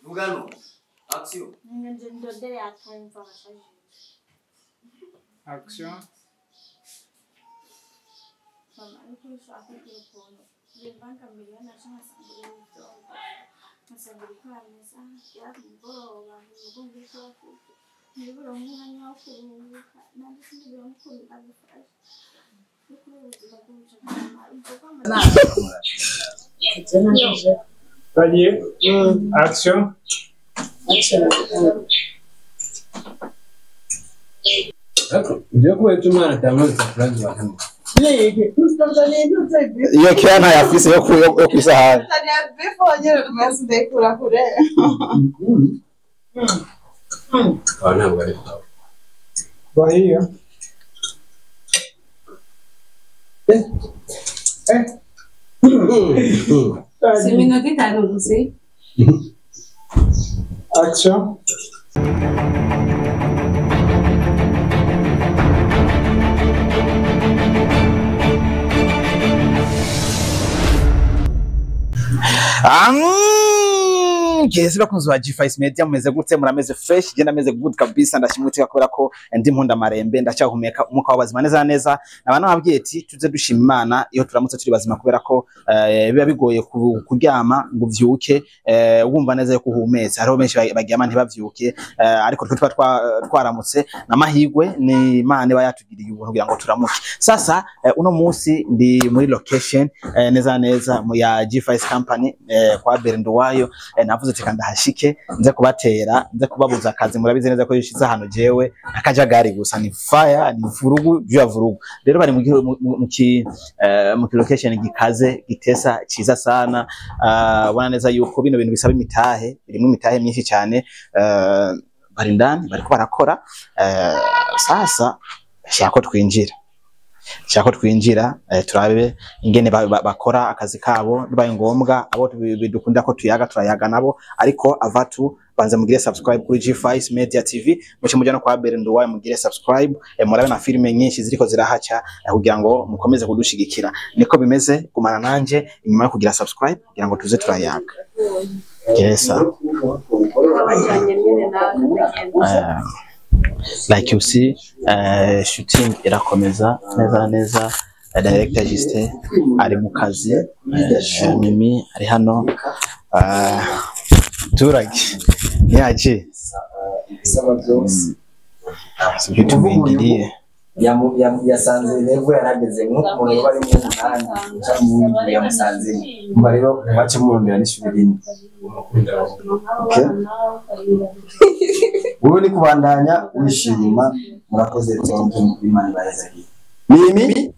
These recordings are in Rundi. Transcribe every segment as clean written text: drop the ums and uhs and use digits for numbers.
Lugano. Action. Action. Palier. Action. Iyo kera ntayafise yo kwisahani. Bahia. Action. Ngeze bakunzi ba G5 Media mumeze gute, murameze fresh, je ndameze good kabisa, ndashimutse kubera ko ndi nkunda marembe, ndacyahumeka umwuka w'abazima neza neza. Nabana nababwiye ati tuze dushima Imana iyo turamutse turi bazima, kubera ko biba bigoye kuryama ngo uvyuke wumva neza yo kuhumetse. Hariho benshi baryama ntibavyuke, ariko twe tuba twaramutse n'amahirwe, ni Imana iba yatugiriye ubuntu kugira ngo turamuke. Sasa uno munsi ndi muri location neza neza ya G5 Company kwa Berenduwayo. Navuze ati kanda hashike nze kubatera, nze kubabuza akazi. Murabizi neza ko yishize hano jewe akajagari gusa, ni fire, ni vurugu juu ya vurugu. Rero bari mu location gikaze gitesa ciza sana. Ubona neza yuko bino bintu bisaba imitahe, birimo imitahe myinshi cyane. Bari ndani bariko barakora. Sasa shaka twinjira, shaka twinjira turabe ingene bakora akazi kabo. Bibaye ngombwa abo bidukunda ko tuyaga turayaga nabo, ariko avatu banza mugire subscribe kuri G5 Media TV, muce mujya no kwa Berenduwayo mugire subscribe, murabe na filime nyinshi ziriko zirahaca kugira ngo mukomeze kudushigikira. Niko bimeze, gumana nanje inyuma yo kugira subscribe kugira ngo tuze turayaga. Yes. Like you see, shooting irakomeza neza neza. Director Justin ari mu kazi, Mimi ari hano, turage yaje yasanze level yarageze nk'umuntu bari mu munani cyangwa mu yamusanze umva rero bace murondera n'ishuri rindi. Okay, wowe ni kubandanya wishima. Murakoze cyane, Imana ibahezagiye. Mimi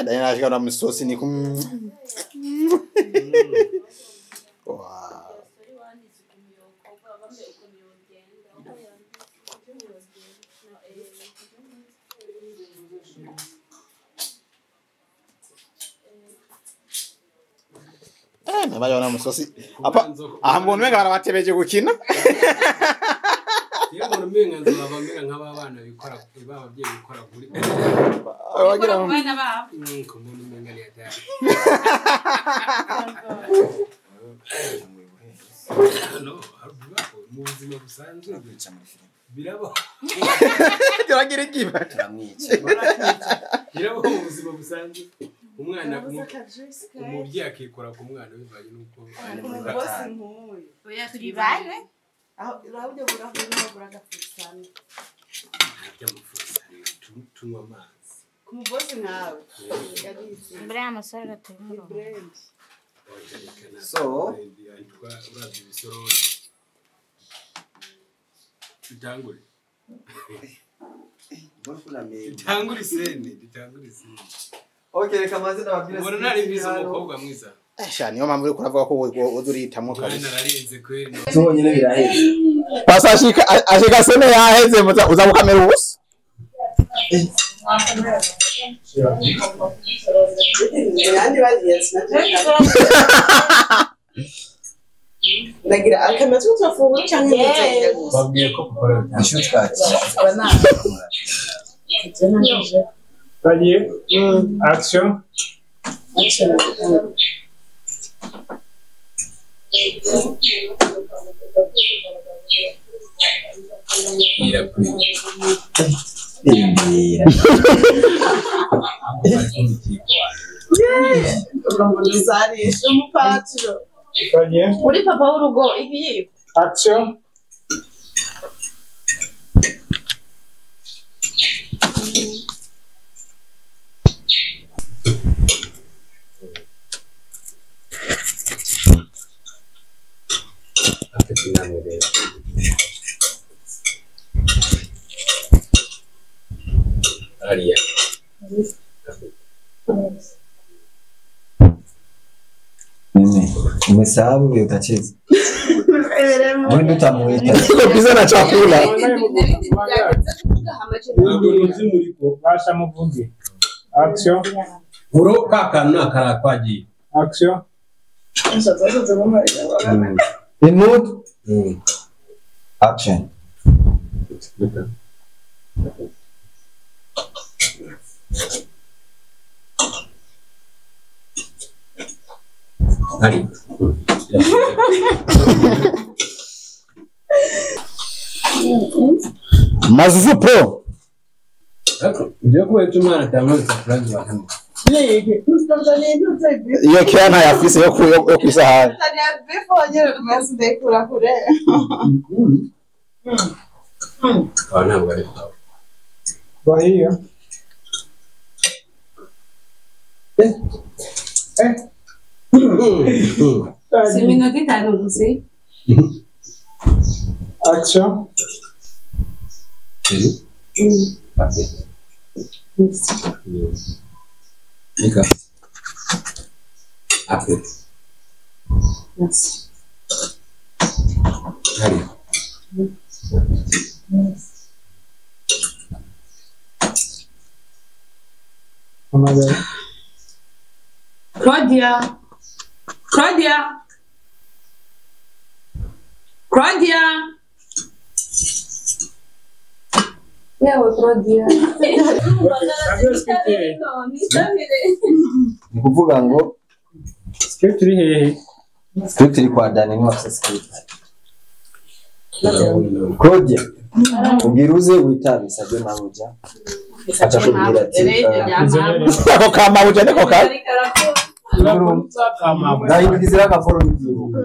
ndashika na msosi ni kum nabaye musosi apa aha mbona umenga barabatebeje gukina. Iyo mbona umenga nzobamera nk'abana bikora bababyeyi bikora kuri wagira bana babo kumbona umenga ni atari. No, mu buzima busanzwe birabo turagira ikiba turamwica birabo mu buzima busanzwe. Umwana umubyeyi akikora ku mwana bivanye nuko turi bane aho urabyo burahura gafusana tunywa amazi ku mugozi nkawe yabizi mbere y'amasore gatumura. So uravye ibisorori dutangure dutangure isene dutangure isene. Okay, reka maze nababwire. Ubona nari mwiza umukobwa mwiza. Sha niyo mpamvu uri kuravuga ko uzuritamwo kabisa. Nararenze kweri. Tubonyene biraheze. Pasa ashika sene yaheze uza gukamera ubusa. Ndagira akameze utafungura cyangwa ndetse gusa. Babwiye ko gukora Ishuri twakira. Bagiye. Action. Imbira. Uzarisha umupatiro. Bagiye. Uri papa w'urugo ikiyiko. Action. Mimi, umesahau vile utacheza. Wewe ndio utamuita. Kabisa na chakula. Basha muvuge. Action. Buro kakana karakwagiye. Action. In mood. Action. Ari. Mazuzu pro. Ndio kwa hiyo mwana tangaza surprise wa hano. Iyo kya nta yafise yo kwisahani. Ah ntabwo ari sawa. Bahiye. Si minota itanu gusa. Action. Nika. Apple. Merci. Hari. Claudia. Claudia. Claudia. Yewe Claudia. Ni kuvuga ngo script iri hehe? Script iri kwa Dani ni wafise script. Claudia, ubwira uze witabe sabye mabuja. Acha kubwira ati ako ka mabuja niko ka. Ndahindukizira akaforo n'ibyibuka.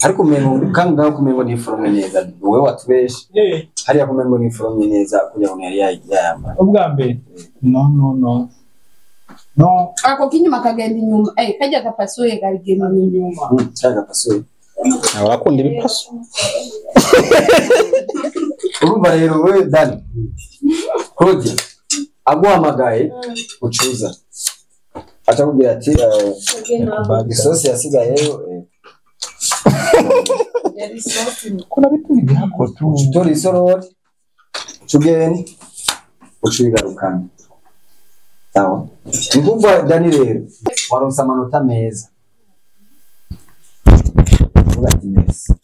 Ariko umengo kanga kumengo ni forme neza wewe watubeshe. Hariya kumengo ni forme neza kugira ngo yari yayamba. Ubwa mbere. No no no. No. Ako kinyuma kagenda inyuma. Kajya gapasuye kagenda inyuma. Cyangwa gapasuye. Abakunda ibipaso. Urumva rero wewe Dani. Claudia aguhamagaye ucuza. Atakubwira ati isosi yasigayeyo. Kuna vitu vyako tu. Utora isorori ucugeni ucigarukana. Sawa. Ndumva Dani rero waronse amanota meza. Uvuga ati meza.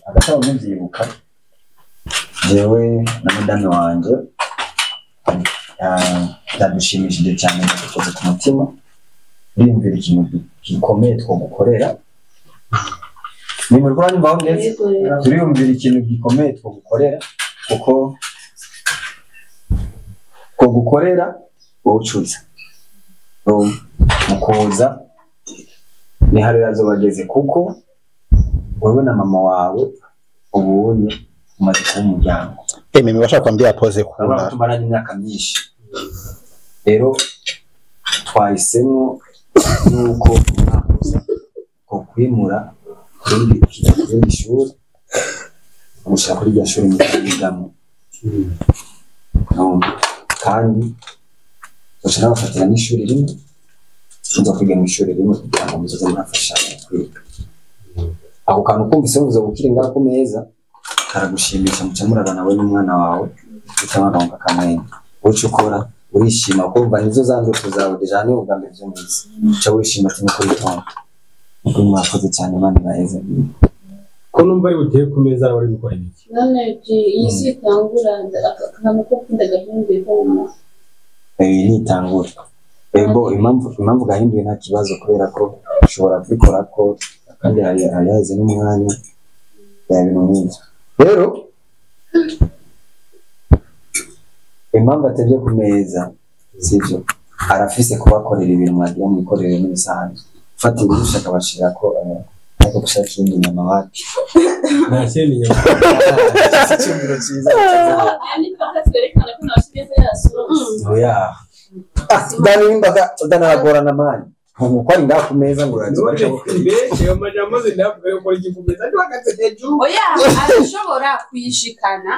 Agatabo mubyibuka. Jewe na madame wanje ndadushimishije cyane dukoze ku mutima. Biyumvira ikintu gikomeye twogukorera. Ni muri kurani mbaho neza. Turiyumvira ikintu gikomeye twogukorera kuko twogukorera wocuza. Mukuza ni harira azobageze kuko wewe na mama wawe ubunye umaze kuba umuryango. Mimi bashaka kwambia apoze kunda. Tumaranye imyaka myinshi. Rero twahisemo nuko mwakoze ko kwimura kuri ishuri gushaka kuri rya shuri mwigamo. Kandi bashaka bafatira n'ishuri rimwe nza kwiga mu ishuri rimwe kugira ngo muzoze murafashanya kwiga. Ako kantu kumvise muzo gukiri ngaho ku meza karagushimisha muca murabana we n'umwana wawe utamagaruka kamwenga. Uco ukora urishima kumva nizo za ndoto zawe deja ni ubwa mbere byumvise. Uca wishima ati niko bitonda. Niko mwakoze cyane Imana ibaheze. Ko numva ari buteye ku meza ari gukora ibiki? None iyi si itangura akantu ko kunda gahinduye ko mu Nitangura. Ego impamvu gahinduye nta kibazo kubera ko ushobora kubikora ko kandi hari haheze n'umwanya ya bintu nk'ibyo. Rero impamvu atevye ku meza sivyo arafise kubakorera ibintu mwagira mwikorere n'ibisanzwe. Fata ibirusha akabashira ko ariko gushaka iyindi nyama wapi. Nta kindi nyama. Icyumviro cyiza. Ni paka twerekana ko nabashize ya sosi. Oya. Dani imbaga udanaragorana mani. Nkuko ari ngaho ku meza ngo uraza bariko Mbese ayo majambo ndavuga yuko ari igikomeza ndi wakatse hejuru. Oya, arashobora kuyishikana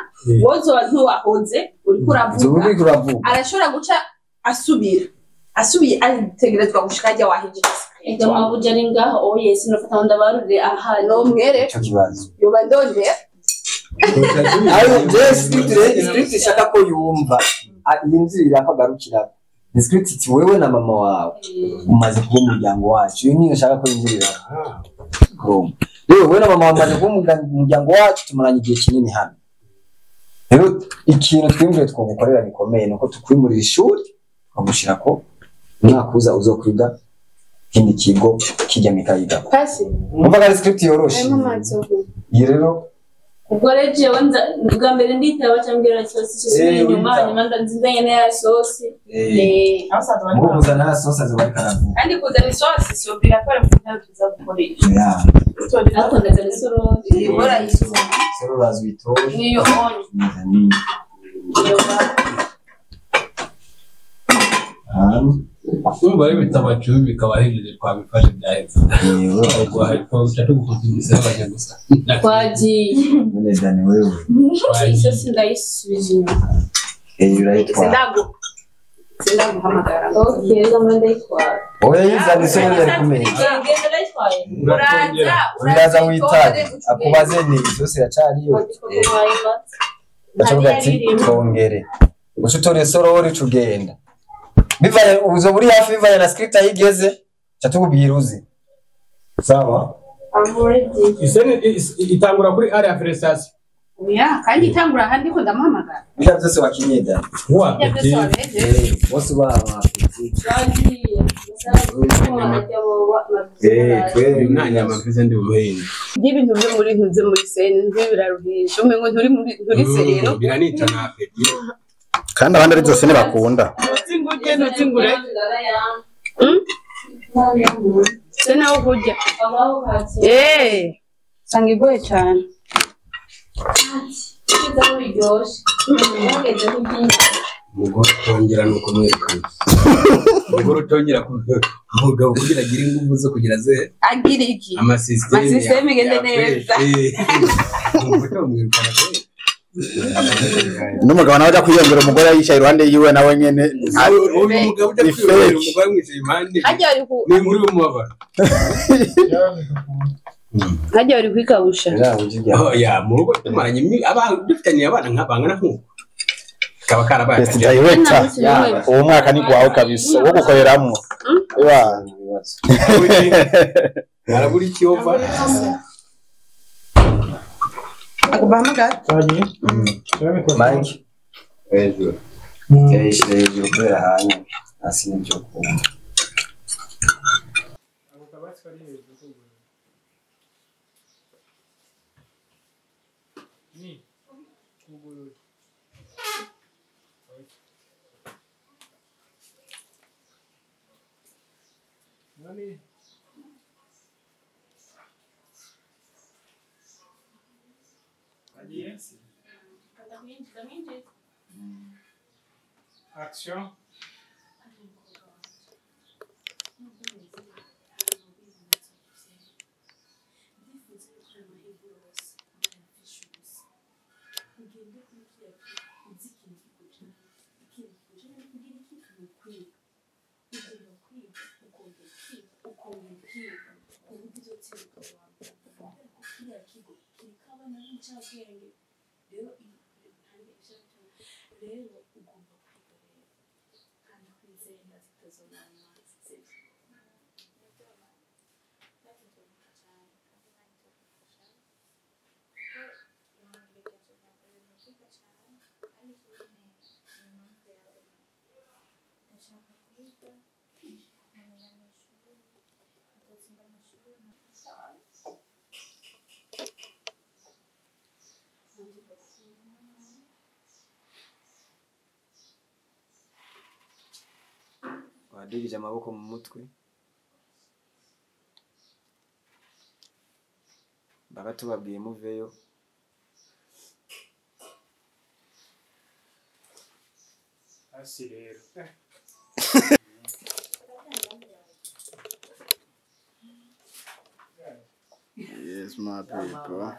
wozoba ntiwahoze uriko uravuga. Uriko uravuga. Arashobora guca asubira. Asubiye ategerezwa gushika ajya wahejeje. Ego mabuja ari ngaho oye sinofata ndabarure aha No mwere Ico kibazo. yoba ndondera. Ayo je script script ishaka ko yumva. Yinjirira ko agarukira. Ni script iti wewe na mama wawe umaze kuba umuryango wacu. Iyo niyo nshaka ko yinjirira. Rero wewe na mama wawe umaze kuba umuryango wacu tumaranye igihe kinini hano. Rero ikintu twimvire twogukorera gikomeye nuko tukwimurira ishuri tukagushira ko umwaka uza uzokwiga ikindi kigo kijya mikayiga. Pasi. Umva ari script yoroshe. Iyi rero ubwo rero jewe bwa mbere nditaba cyangwa sosi cyose inyuma hanyuma ndanzindanye na ya sosi. Ngo muzana sosi azoba karavuga. Kandi kuzana isosi si obligatoire mu bintu tuza gukoresha. Ariko ndazana isorori. Ibora isorori. Isorori azwitora. Niyo onye. Niyo. Urumva rero bitabacu bikaba hejeje twabifashe byaheze. Ubwo ariko tugukuza abanya gusa. Twagiye. None Dani wewe. Isosi ndayisubije inyuma. Urayitwara. Sindaguhamagara. Okay, ngamba ndayitwara. Oya yizana isorori ari kumeza. Ngenda ndayitwaye. Uraza witaye akubaze ni isosi iracariyo. Bacavuga ati twongere. Uca utora isorori tugenda. Bivanye uzo buri hafi bivanye na script ahigeze cyatukubwira uzi. Sawa? I'm ready. Isene itangura kuri area prestation. Oya, kandi itangura ahandi ko ndamuhamagara. Bila byose wakinye da. Wa petit. Bose baba petit. Twagiye. Nta nyama mfise ndi buhinde. Ibintu byo muri ntuze muri sene nzi biraruhisha. Umengo nturi muri nturi sereno. Biranica na appétit. Kandi abandi ari zose ntibakunda. Nzingure. Sena wo kurya. Sanga igoye cyane. Umugore utongera ni ukumwirukana. Umugore utongera umugabo kugira agire ingufu zo kugira ze agira iki? Amasisiteme igende neza. Umugore umwirukana pe. N'umugabo nawe ajya kwiyongera umugore yicaye iruhande yiwe nawe nyene. Uyu mugabo ujya kwiyongera umugore amwicaye impande. Ni inkuru y'umubabaro. Hajya bari kwikabusha. Oya, mu rugo tumaranye dufitaniye abana nk'abangana nk'uko. Kaba karabaye. Best director. Uwo mwaka ni gwawe kabisa wo gukoreramwo. Arabura ikiyova. Akubahamagara. Mike. Hejuru. Hejuru kubera hanyuma. Hasi nibyo kumva. Action. kwiga nkamenya mu ishuri nzotsinda amashuri. Wadugije amaboko mu mutwe baba tubabwiye muveyo. Hasi rero. Yes, my people.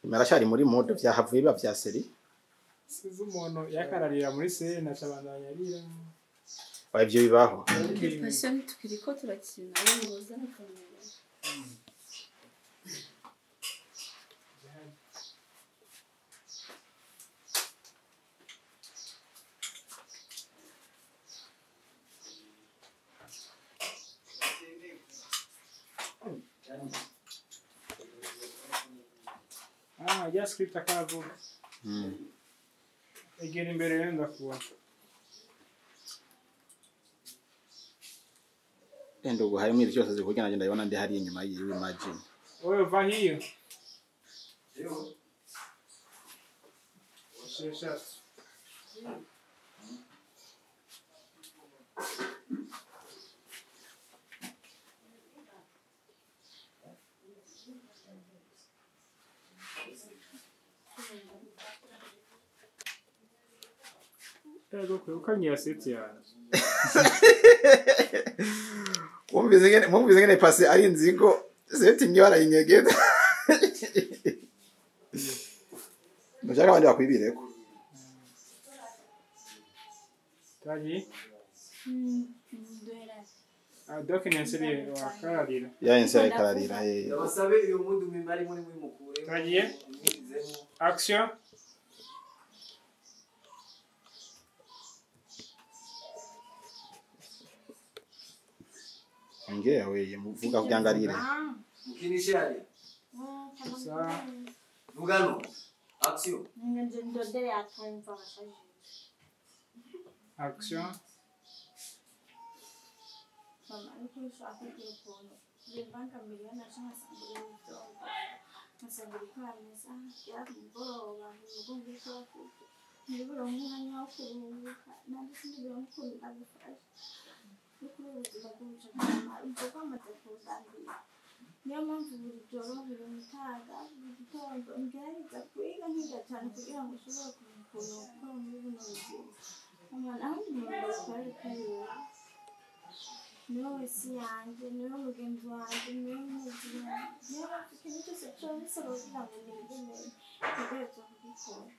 Marashari muri modo vyahavuye biba vya seri. Sizi umuntu yakararira muri sene acabandanya arira. Oya ivyo bibaho. Passion tukiriko turakina ngo uzana kamera. Ah, ya script akavuga. Egera imbere rero ndakubona. Endo ubu harimo ibyo byose zikugira nagenda ndabona ndi hari inyuma yiwe imagine. Oyo va hiyo. Sheshatu. Ego kwegukanye seti yanjye. Mwumvise ngene pasi ari inzigo seti ngiyo arayinyegeza. Ndashaka abandi bakwibireko. Twagiye? Ah, document seri wakararira. Ya inseri kararira. Ndabasabe uyu mundu mimari muri mukure. Twagiye? Action. Ongea wewe mvuga kujangarire. Mukinishari. Sawa. Vugano. Action. Ndondere akamva bashaje. Action. Mama ariko ushaka telefone. Banka miliyoni ashaka sangura ibyo. Nasangura ikameza yakumugoroba umugongo uko nibura umwanya wo kuruhuka nandi sinibura ukuntu ndagufasha. Nukuri ubuzima bw'umucamanza ubwo bwamaze kuzambira. Niyo mpamvu buri joro buri mutaga buri gitondo ngerageza kwiga nkiga cyane kugira ngo ushobore kumenya ukuntu gukora muri buno buzima. Mama naho ndi mu karere ka niwe wese yanjye niwe mugenzi wanjye niwe muzi wanjye niyo mpamvu ikintu cyose cyose kugira ngo nige neza ntegerezwa kugikora.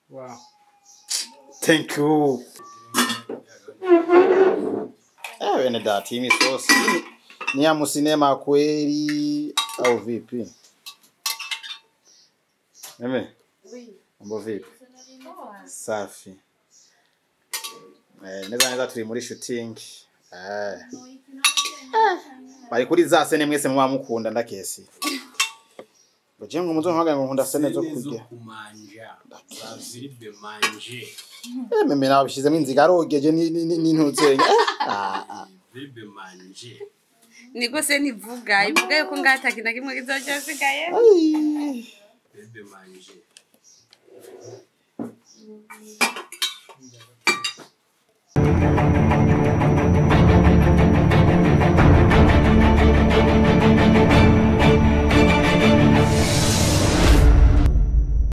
Wow. Thank you. Bene dati imisosi ni ya musinema kweli au vipi? Meme? Oui. Mambo vipi? Safi. Neza neza turi muri shooting. Bari kuri za sene mwese muba mukunda ndakesi. Baje ngo muzo mpaga ngo nkunda sene zo kurya. Kumanja. Ziribe manje. Meme nawe bishizemo inziga arogeje ni n'intuzenye. Ziribe manje. Niko se nivuga, ivuga yuko ngataki na kimwe kizoja sigaye. Ziribe manje.